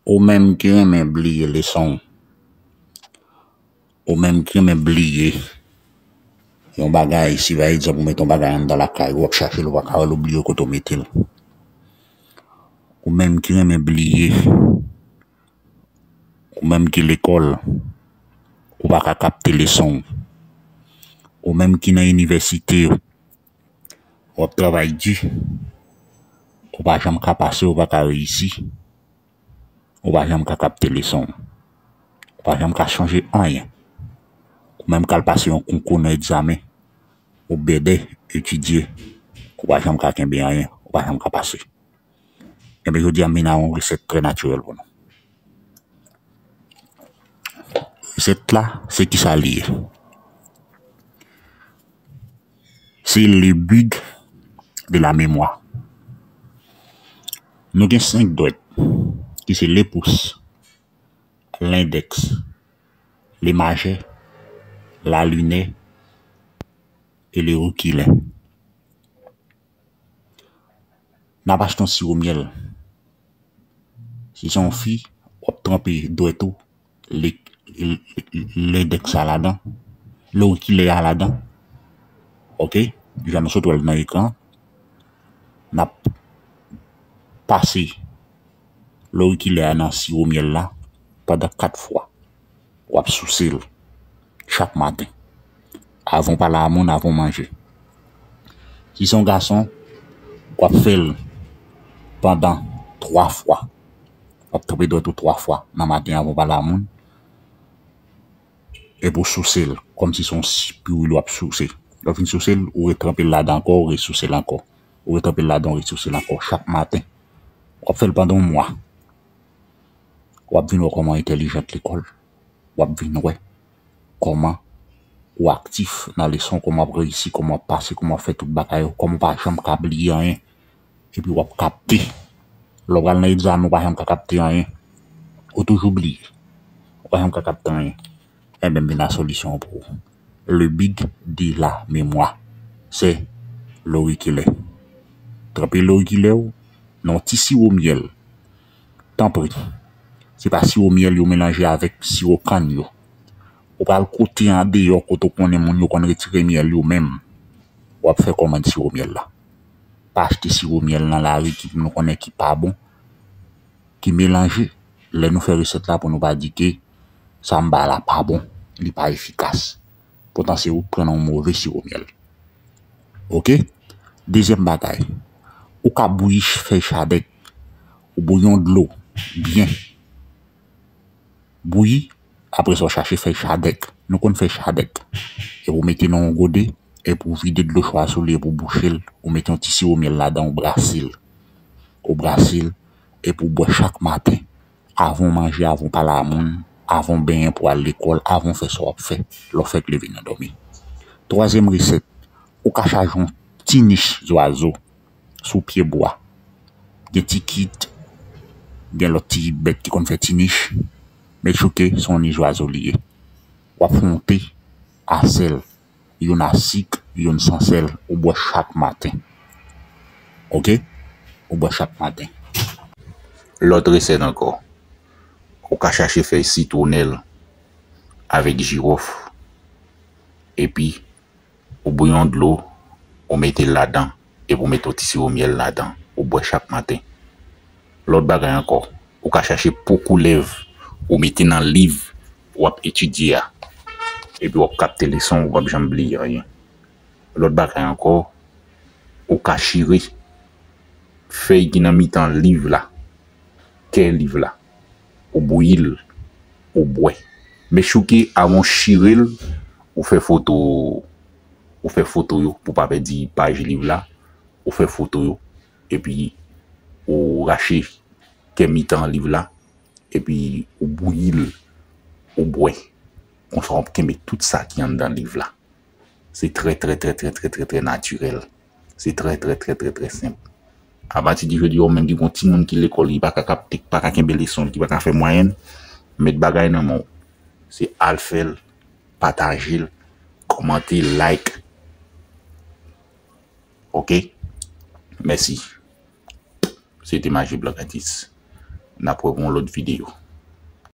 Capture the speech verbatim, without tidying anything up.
Ou menm ki renmen bliye leson w, ou menm ki renmen bliye yon bagay, si pa egzanp ou mete yon bagay anndan lakay ou, w ap chache l, ou pa ka wè l, ou bliye kote w mete l. Ou menm ki renmen bliye, ou menm ki lekòl, ou pa ka kapte leson w. Ou menm ki nan inivèsite, w ap travay di, ou pa janm ka pase, ou pa ka reyisi, ou pa janm ka kapte leson w, ou pa janm ka chanje anyen. Ou menm k al pase yon konkou nan egzamen, ou bèdè etidye, ou pa janm ka kenbe anyen, ou pa janm ka pase. Enben, jodi a, m vin ak yon resèt trè natirèl pou nou. Resèt la, se kisa li ye? Se le big de la mémoire. Nou gen senk dwèt, ki se le pous, lendèks, le majè, la linè e le rekilè. N ap achte yon siwo myèl. Si se yon fi, w ap tranpe dwèt ou, le, le, lendèks la ladan, lorikilè a ladan. Oke? Jan nou sot wè l nan ekran. N ap pase lorikilè a nan siwo myèl la pandan kat fwa. W ap souse l chak maten. Avan w pale a moun, avan w manje. Si se yon gason, w ap fè l pandan twa fwa. W ap tranpe dwèt ou twa fwa nan maten avan w pale a moun. Epi w souse l, kòmsi se yon si piwil w ap souse. Lè w fin souse l, ou retranpe l ladan ankò, ou resouse l ankò. Ou retranpe l ladan, ou resouse l ankò chak maten. W ap fè l pandan yon mwa. W ap vin wè kòman w entèlijan lekòl. W ap vin wè kòman ou aktif nan leson, kòman w ap reyisi, kòman w ap pase, kòman w ap fè tout bagay yo, kòman w pa janm ka bliye anyen. Epi w ap kapte. Lè w pral nan egzamen, ou pa janm ka kapte anyen. Ou toujou bliye. Ou pa janm ka kapte anyen. Enben, m vin ak solisyon an pou ou. Le big de la mémoire, se lorikilè. Tranpe lorikilè w nan yon ti siwo myèl. Tanpri. Se pa siwo myèl yo melanje avèk siwo kann yo. Ou pral kote andeyò kote w konnen moun yo konn retire myèl yo menm. W ap fè kòmand siwo myèl la. Pa achte siwo myèl nan lari ki nou konnen ki pa bon, ki melanje. Lè nou fè resèt la, pou nou pa di ke sa m ba la pa bon, li pa efikas. Poutan se ou k pran nan yon move siwo myèl. Oke? Dezyèm bagay, ou ka bouyi ch-, fèy chadèk. Ou bouyi yon dlo byen bouyi, apre sa w chache fèy chadèk. Nou konn fèy chadèk. Epi w mete nan yon gode, epi w vide dlo cho a sou li, epi w bouche l, ou mete yon ti siwo myèl ladan, ou brase l. Ou brase l, epi w bwè chak maten. Avan w manje, avan w pale a moun, avan w benyen pou w al lekòl, avan w fè sa w ap fè, lè w fèk leve nan dòmi. Twazyèm resèt, ou ka chaje yon ti nich zwazo sou pye bwa. Gen ti kit, gen lòt ti bèt ki konn fè ti nich, men chouke se yon nich zwazo li ye. W ap fè yon te a sèl, youn a sik, youn san sèl, ou bwè chak maten. Oke? Ou bwè chak maten. Lòt resèt ankò. Ou ka chache fèy sitwonèl avèk jiwòf. Epi, ou bouyi yon dlo, ou mete l ladan, epi ou mete yon ti siwo myèl ladan, ou bwè chak maten. Lòt bagay ankò, ou ka chache po koulèv, ou mete nan liv w ap etidye a. Epi w ap kapte leson, ou p ap janm bliye anyen. Lòt bagay ankò, ou ka chire fèy ki nan mitan liv la, kè liv la, ou bouyi l, ou bwè. Men chouke avan w chire l, ou fè foto, ou fè foto yo pou pa pèdi paj liv la, ou fè foto yo, epi ou rache kè mitan liv la, epi ou bouyi l, ou bwè. Konsa w ap kenbe tout sa ki anndan liv la. Se trè, trè, trè, trè, trè, trè, trè natirèl. Se trè, trè, trè, trè, trè senp. Apati de jodi a, ou menm ki gon timoun ki lekòl, ki pa ka kapte, ki pa ka kenbe leson, ki pa ka fè mwayèn, met bagay nan men w. Se al fè l, pataje l, kòmante, like. Oke? Mèsi. Se te Maji Blan Kantis. N ap wè pou yon lòt videyo.